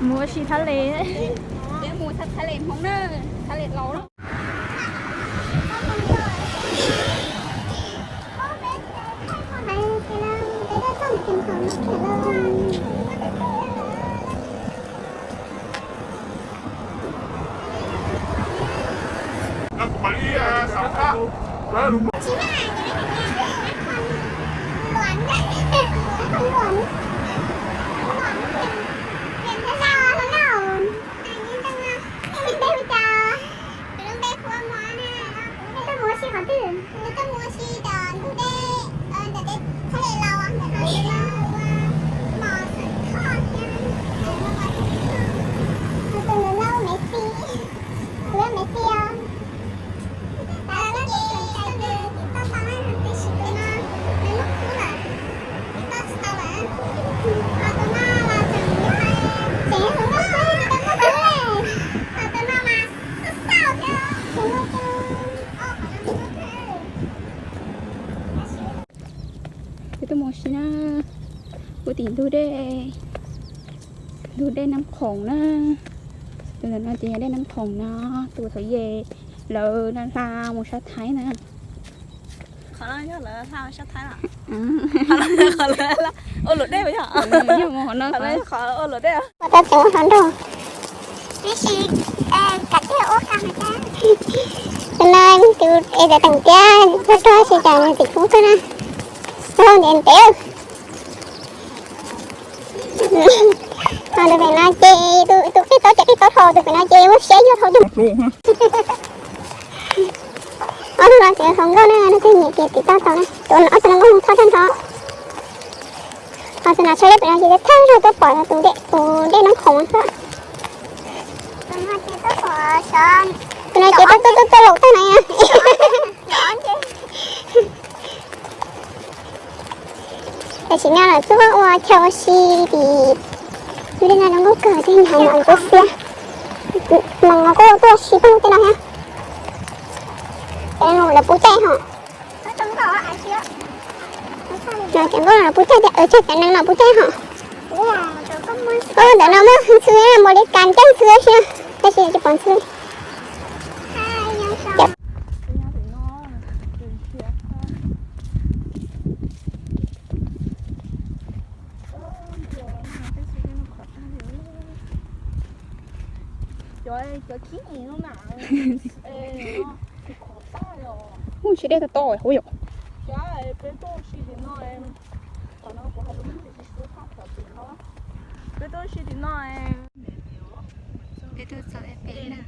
Mus ua si Thailand, peb mus Thailand Hmoob na, Thailand laus lawm. Nws tuaj mus ua si qhov twg? Nws tuaj mus ua si tom ntug dej, ntawm tej thaj lem laus ntawm no, ntawm no ua mos xwm thoj thiab, ntawm no ua xwm thoj, tus ntawm no ua Messi, ua Messi os. Tab sis tus no nws muaj khub lawm, tsis tau tsis tau lawm. Ho tus no los tseem yog, tseem yog tus muaj khub, tus muaj khub, ho tus no mas xauj xauj thiab, tus no ces Peb tuaj mus ua si na, ua tim ntug dej, ntug dej Nab Khoom na. Tus ntawm no ces yog dej Nab Khoom no, tus thaum yej lawv hla mus sab Thaib na. Qhov no yog lawv hla sab Thaib los? Qhov lawv ua luam dej yog? Yog mus qhov no, qhov ua luam dej. Ua tau tseem ua hauv nroog. Tab sis kam tiag ua qas mas cas. Tus no tus es tawm teem tiab rog rog sis cas nws tseem kub kawg na. Rog ntev ntev. Ho tus pem no ces tus qij taub ces qij taub dhau, tus pem no ces muaj siab yog dhau tus. Ob tug no tseem hluas nkauj na, no twg nyiam ces tim tau tau na. Ob tug no nkauj mus txog tag nrho. Ho tus no tshaj leb pem no ces thawj zaug tuaj pom tus dej, tus dej Nab Khoom xwb. Tus no ces tuaj tuaj tuaj laus tag na. Tam sim no lawv tuaj ua chaw ua si tim lub dej no zoo nkauj kawg, tej nyuag hauv mos kuj xiab. Mos kuj tuaj ua si pug tej no thiab. Cov nees lawv pub caij hos. Cov nkauj lawv pub caij tias, tseg cov nees lawv pub caij hos. Ntawm no muaj ntxhw, npaum li kas nkeeg ntxhw xwb, tab sis tsis pom ntxhw. Ua si dej to to huv yom. Peb tuaj si tim no. Peb tuaj txog pem na.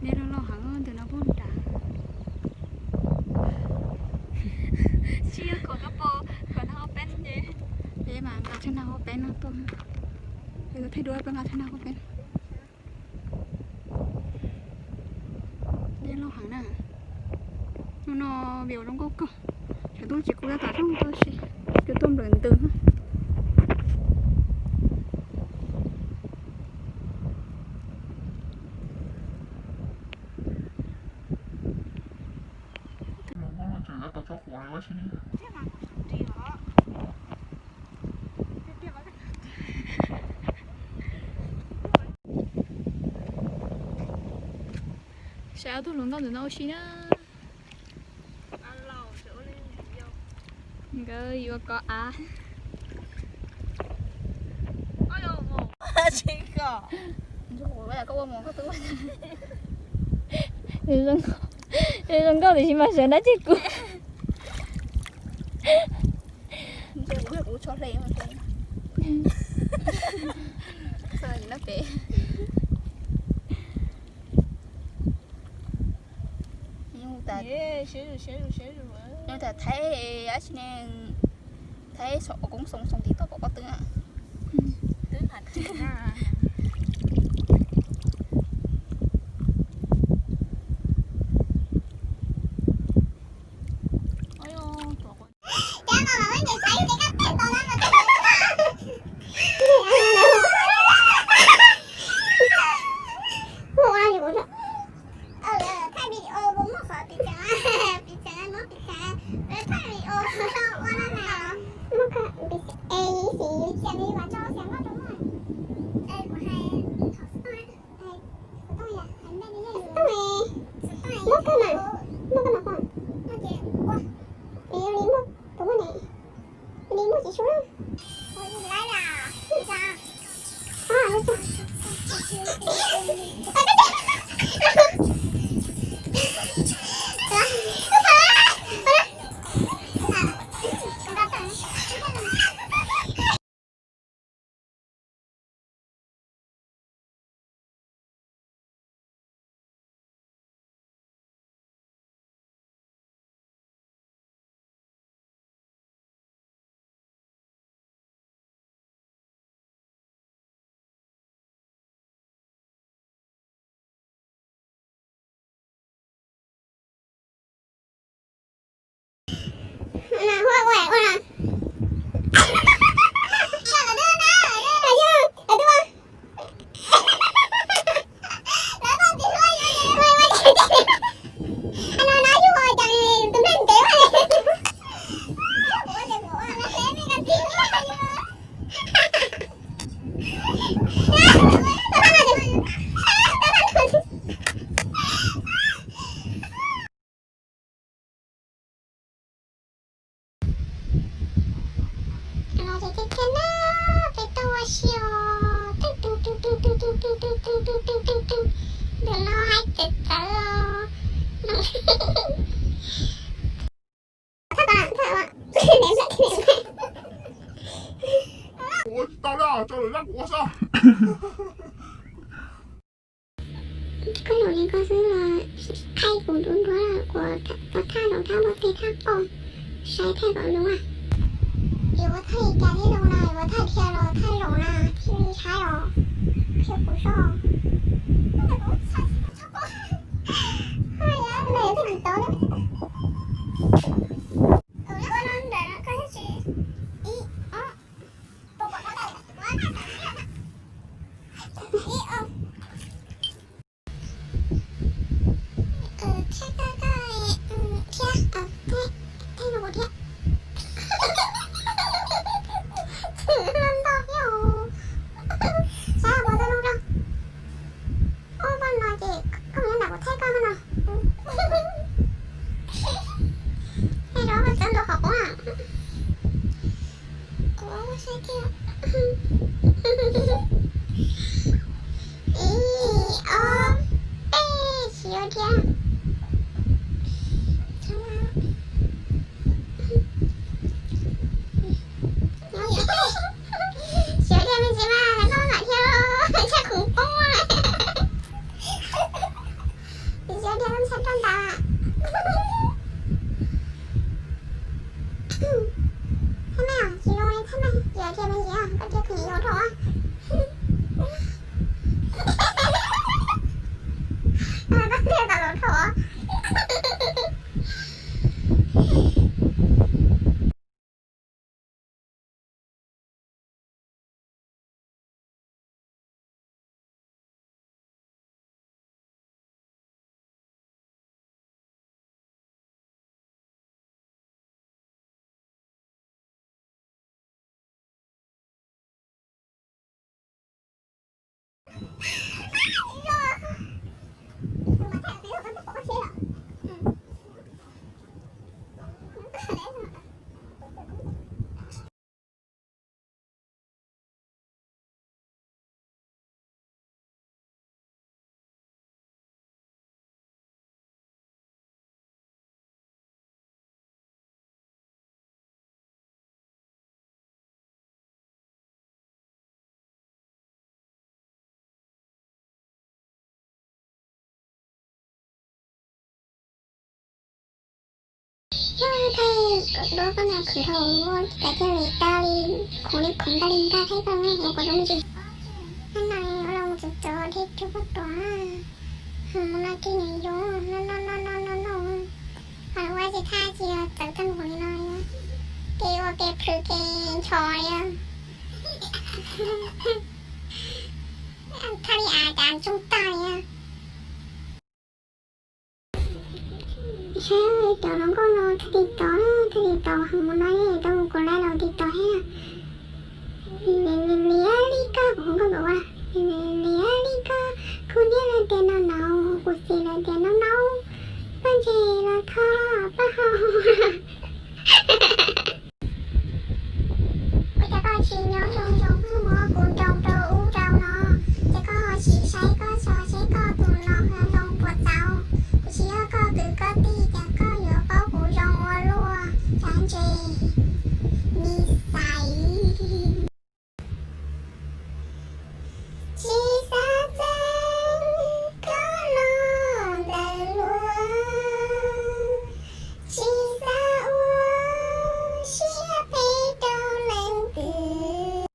Dej loj loj heev ntawm no puag nrad. Tsis yog kom koj pom kom no hauv peb ne. Peb mas nqa tsag nag hauv peb no tuaj. Peb tuaj thaij duab peb nqa tsag nag hauv peb. Dej loj heev na. Hnub no view zoo nkauj kawg. Tshav ntuj tsis kub tab tom rooj tuaj si, cua tuaj nplawm ntws. Saib ob tug hluas nkauj ntawm no ua si na. Nkawd yuav kov av. Zoo nkauj tiam sis mas sawv nrab ceg kuv. Nws tham Thaib dab tsi ne, Thaib saum koob xoom xoom tim toj pom pob tw na. Muaj koj mas, muaj koj mas pom. Li muaj tus muaj ne, li muaj tsis su na. Los ces thiaj thiaj na, peb tuaj ua si os, twb twb twb twb twb twb twb twb twb twb twb twb twb, ntawm no haib txawv txawv os. Ua tsis tau na, tso lwm zaj kuv ua xwb. Koj lus li koj xwb los qhaib kuv dub duab, kuv ua thaj zoov thaj muaj tej thaj qoj, saib thaj kom zoo na. Yuav ua thaj li cas thiaj zoo na, yuav ua thaj dhia los thaj zoov na, thiaj li saib os. Qhia kuv soj. Thiab koj, koj, thiab, thiab, thiab, thiab. Saib puas tau zoo rau. Ub, poj no ces koj mus nyob ntawm kuv thaij koj poj no. Nyob rau poj txawb ntua qhov qub na. Kuv saib kiag. Ib, ob, peb, tsis yuav dhia. Tsis yuav dhia me ntsis mas, koj mam dhia, tshaj kuv poob. Tsis yuav dhia, ntshai roj ntas. Thaib Meej, tsis zoo li Thaib Meej, yog dhia me ntsis, koj dhia khwv los dhau. Koj dhia tau los dhau. Thaij kom duab koj ntawd khwv dhau ua cas thiaj li tau li khoom li khoom ntau li ntau thiab koj ua kom zoo me ntsis. Hnub no ua los mus txov txov dej rau koj tuav, mus no ces nws yuav noj noj noj noj noj noj, ho ua tsis thaj tsis yog txawv tag npaum li no li, ces ua ke plhws ke ncho li. Thaj li av cas ntsoog tag li. Saib cov hluas nkauj no thaj li tau, thaj li tau heev mus no tau mus kuv laij los li tau thiab. Li li li.